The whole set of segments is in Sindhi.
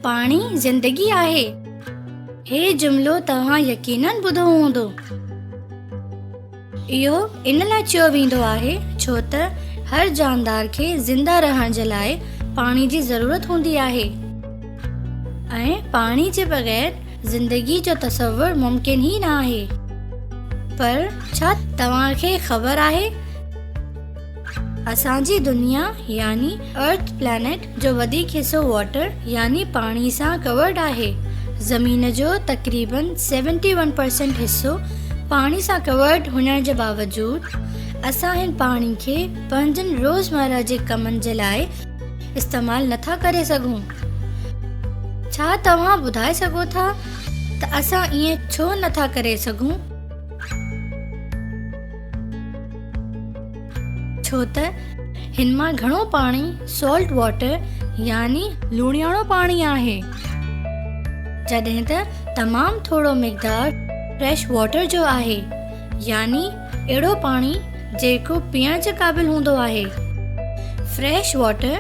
پاڻي زندگي آهي. هي جملو توهان يقينن ٻڌو هوندو. اهو ان لاء چيو ويندو آهي ڇو ته هر جاندار کي زنده رهڻ جي لاء پاڻي جي ضرورت هوندي آهي ۽ پاڻي جي بغير زندگي جو تصور ممڪن ئي نه آهي. پر ڇا توهان کي خبر آهي اسان جي دنيا يعني ارٿ پلانيٽ جو وڌيڪ حصو واٽر يعني پاڻي سان ڪورڊ آهي. زمين جو تقريبن سيونٽي ون پرسنٽ حصو پاڻي سان ڪورڊ هجڻ جي باوجود اسان هن پاڻي کي پنهنجن روزمره جي ڪمن جي لاء استعمال نٿا ڪري سگهون. ڇا توهان ٻڌائي سگهو ٿا ته اسان ائين ڇو نٿا ڪري سگهون؟ ڇو ته هن مان گهڻو پاڻي سالٽ واٽر يعني لوڻياڻو پاڻي آهي، جڏهن ته تمام ٿورو مقدار فريش واٽر جو آهي يعني اهڙو پاڻي جيڪو پيئڻ جي قابل هوندو آهي. فريش واٽر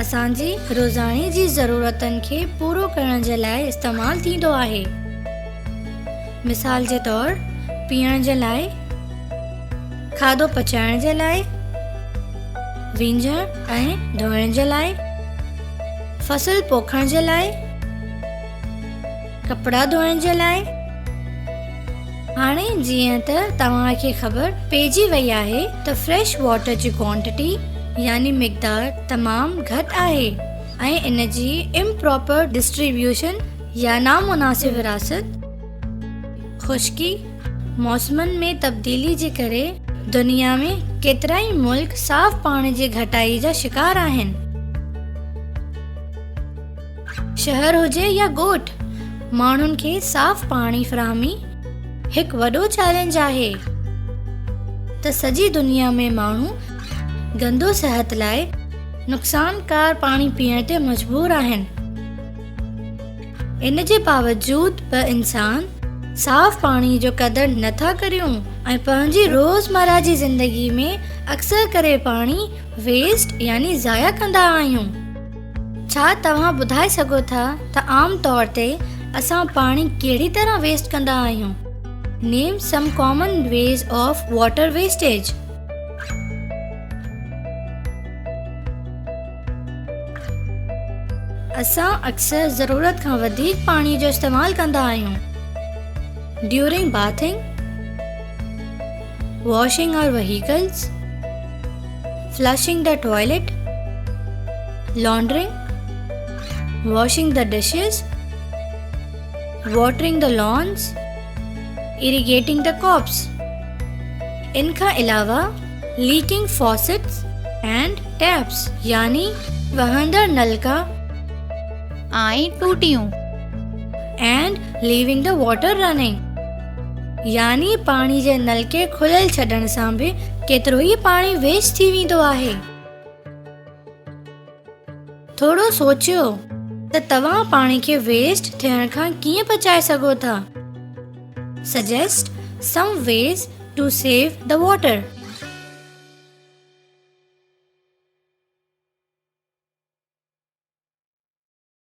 اسان جي روزاني جي ضرورتن کي پورو ڪرڻ جي لاء استعمال ٿيندو آهي. مثال جي طور پيئڻ جي لاء، کاڌو پچائڻ جي لاء، وينجهڻ ۽ ڌوئڻ جي لاء، فصل پوکڻ جي لاء، ڪپڙا ڌوئڻ جي لاء. هاڻي جيئن ته توهان کي خبر پئجي وئي آهي ته فريش واٽر جي ڪوانٽٽي يعني مقدار تمام گهٽ آهي ۽ ان جي امپراپر ڊسٽريبيوشن يا نامناسب ورهاست، خشڪي، موسمن ۾ تبديلي جي ڪري دنيا ۾ ڪيترائي ملڪ صاف پاڻي جي گهٽائي جا شڪار آهن. شهر هجي يا ڳوٺ، ماڻهن کي صاف پاڻي فراهمي هڪ وڏو چئلينج آهي ته سڄي دنيا ۾ ماڻهو گندو صحت لاء نقصانڪار پاڻي پيئڻ تي مجبور آهن. ان جي باوجود به انسان صاف پاڻي جو قدر نه ٿا ڪريون ۽ پنهنجي روزمره جي زندگي ۾ اڪثر ڪري پاڻي ويسٽ يعني ضايع ڪندا آهيون. ڇا توهان ٻڌائي سگهو ٿا ته عام طور تي اسان پاڻي ڪهڙي طرح ويسٽ ڪندا آهيون؟ Name some common ways of water wastage. اسان اڪثر ضرورت کان وڌيڪ پاڻي جو استعمال ڪندا آهيون. During bathing, washing our vehicles, flushing the toilet, laundering, washing the dishes, watering the lawns, irrigating the crops. ان کان علاوه ليڪنگ فاسيٽس اينڊ ٽيپس يعني وهندڙ نلڪا ۽ ٽوٽيون. And leaving the water running يعني پاڻي جي نلڪي کليل ڇڏڻ سان به ڪيترو ئي پاڻي ويسٽ ٿي ويندو آهي. ٿورو سوچيو ته توهان پاڻي کي ويسٽ ٿيڻ کان ڪيئن بچائي سگهو ٿا. Suggest some ways to save the water.